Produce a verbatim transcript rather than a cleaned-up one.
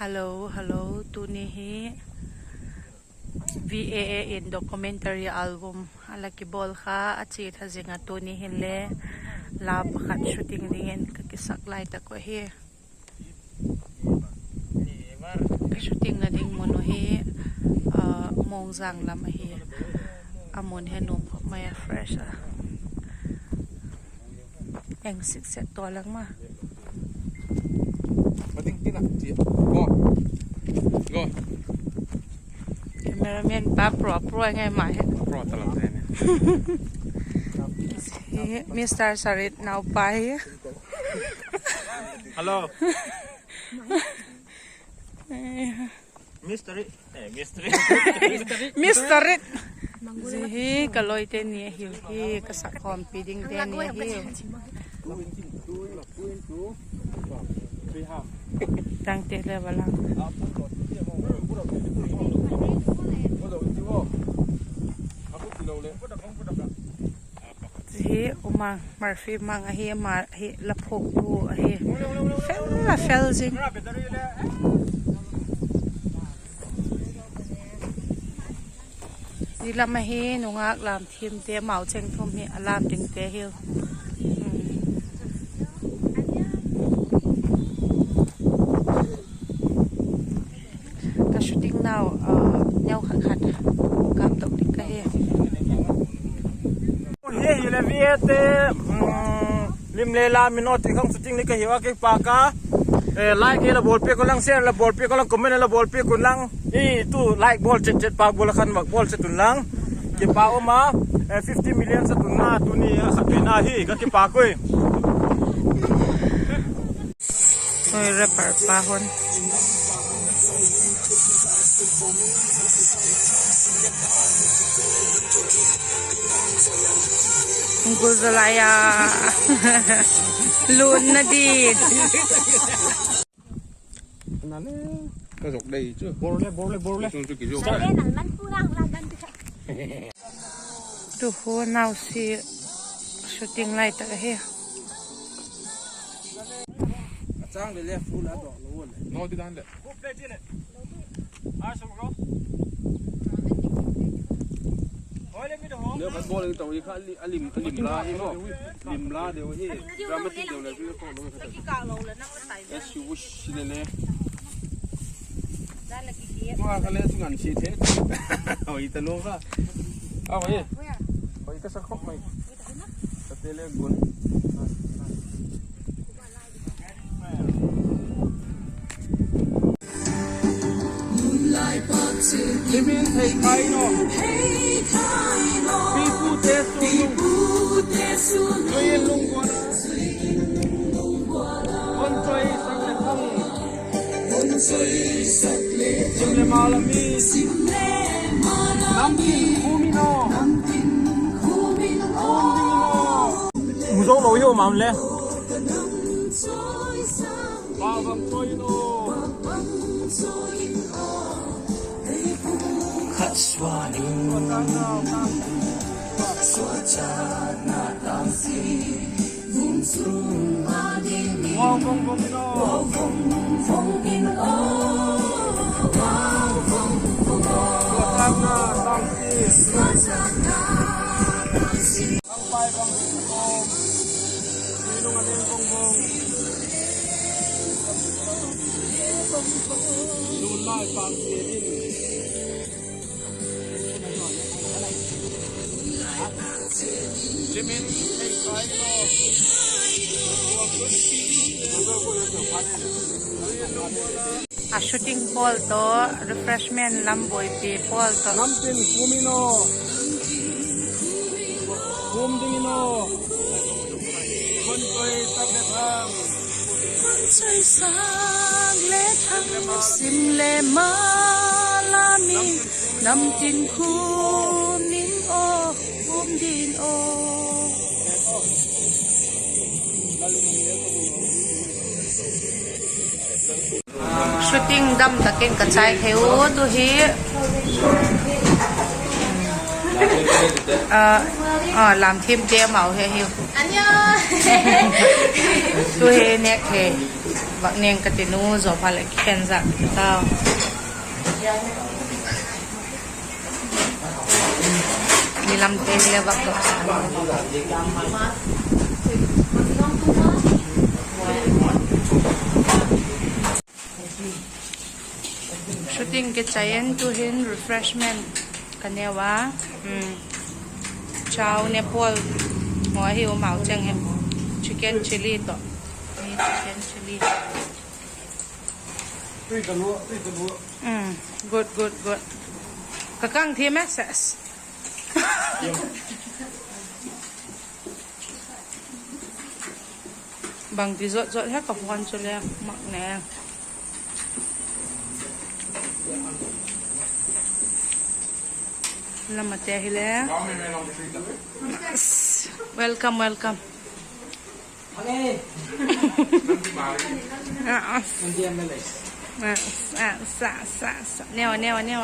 Hello, hello, tuni hi V A A in documentary album a la kibawl kha a chia tha zing a, tuni hinle la pakhat shooting dingin ka kisak lai tak uh ahi. Ka shootingna ding mun uh hi Mongzang lam ahi. A mun hi nuam khop mai a, fresh a. Eng sik set to lang ma. Cameraman pa pro pro ngai ma hi. Mister Sarit nau pa hi. Hello. Mister Rit. Zia hi ka lawite ni ahiu hi, ka sakkhawmpi dingte ni ahiu. Tangte le va lang. Zia hi U Mang, Murphy Mang ahi, ama hi la phuaktu ahi. Fel la fel zing. Zia lam ahi nungak lam thiamte, amau cheng thum hi a lam dingte hiu. Ka shooting nau neu khat khat kâpdok ding ka hi. Hi hile viate lim le la min aw ti khang shooting ni ka hiu a, kipâk a. Like la bawlpiak un lang, share la bawlpiak un lang, comment la bawlpiak un lang. I tu like bawl chet chet, pâk bawl a khan vak bawl chet un lang. Kipâk um a, fifty million sa tunna tuni a khat vena hi ka kipâk ui. Hoi rapper pa hon. Guzalaya. Lutna di. Ka zok dei chu. Bor le, bor le, bor le. Chung chu kizok. Tu khu nau si shooting lai tak ahi. A chang le le full a dawh lo le. No di dan le. Leo khat bawl in tau i kha a lim, a lim la hi maw. Lim la deu hi. Dramatic deu le chu ko lo kha. As you wish le le. Tua kha le chu ngan si the. Hoi ta lo kha. A hoi. Hoi ka sa khop mai. Ka te le gun. Limin hei khai no. Pi pu te su lung. Tui lung gual a. Kon choi sak le thang. Sim le ma la mi. Nam tin khu mi no. Mu zo lo hi um am le. Bang bang choi no. Khat suan in, suan chan na tang si, vung sung ma ding in, wow vung vung in o, wow vung vung o, wow vung vung o, suan chan na tang si, suan chan na tang si. Ang pai bang bang bang. Ni nung a ning bang bang. Nun lai pang si ding. Jimin ei kai lo. A shooting pawl tawh, refreshment lam buaipi pawl tawh. Namtin khum in aw. Khum ding in aw. Khun koi sak le thang. Khun koi sak le thang. Sim le ma la mi. Namtin khum in aw. Khum ding in aw. Shooting dam takin ka chai thei u tu hi. A, a, lam thim te mau he hi. Tu hi nek he. Vak neng ka ti nu, zaw pha leh khen zak ka tau. Ni lam te le vak dok sa. Shooting kichai in, tu'hin refreshment ka neu a. Chow ne pawl maw hi um, mau cheng hi. Chicken chilli tawh. Chicken chilli. Good, good, good. Ka kang thiam e, ses. Bangti zot zot he ka phone chu le mak ne. Lamate hile. Welcome, welcome. Neu, neu, neu.